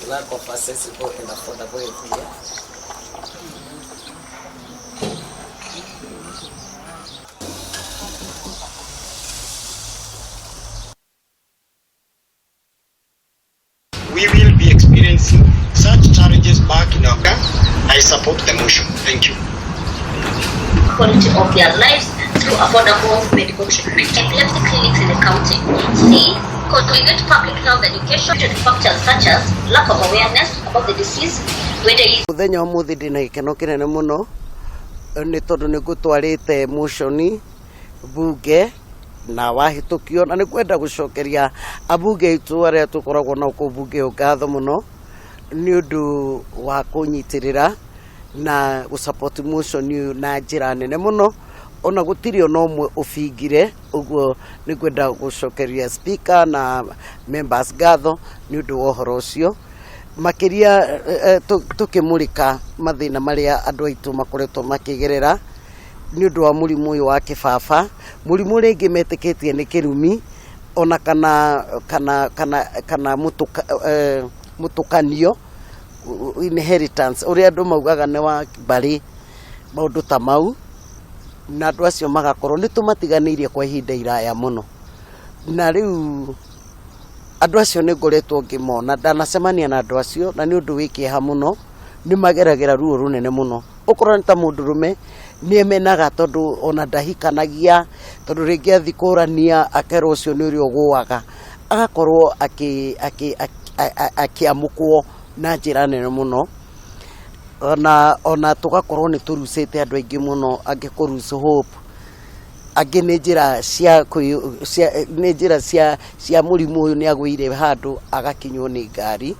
Lack of accessible and affordable health care. We will be experiencing such challenges back in our I support the motion. Thank you. Quality of their lives through affordable medical treatment. Epilepsy clinics in the county. C. Contribute public health education to factors such as lack of awareness about the disease, whether it Muthenya wa muthi ndina gikeno kinene muno ni tondu ni ngutwarite motion bunge na wahĩtũkio, na nĩ kwenda gũcokeria abunge aitũ arĩa tũkoragwo nao kũu bunge ĩyo ngatho mũno nĩ ũndũ wa kũnyitĩrĩra na gũ support motion ũyũ na njĩra nene mũno, ona gũtirĩ ona ũmwe ũbingire. Ũguo nĩ ngwenda gũcokeria speaker na members ngatho nĩ ũndũ wa ũhoro ũcio, makĩria tũkĩmũrĩka mathĩna marĩa andũ aitũ makoretwo makĩgerera nĩ ũndũ wa mũrimũ ũyũ wa kĩbaba, mũrimũ rĩngĩ metĩkĩtie nĩ kĩrumi ona kana mũtũkanio, inheritance, ũrĩa andũ maugaga nĩ wa mbarĩ, maũndũ ta mau, na andũ acio magakorwo nĩ tũmatiganĩirie kwa ihinda iraya mũno. Na rĩu andũ acio nĩ ngoretwo ngĩmona, ndanacemania na andũ acio, na nĩ ũndũ wĩ kĩeha mũno, nĩ mageragĩra ruo rũnene mũno. Ũkorwo nĩ ta mũndũrũme, nĩ emenaga tondũ ona ndahikanagia, tondũ rĩngĩ athiĩ kũrania akerwo ũcio nĩ ũrĩa ũgũaga, agakorwo akĩamũkwo na njĩra nene mũno. Ona tũgakorwo nĩ tũrucĩte andũ aingĩ mũno, angĩ kũ lose hope, angĩ nĩ njĩra cia nĩ njĩra cia mũrimũ ũyũ, nĩ agũire handũ agakinywo nĩ ngari.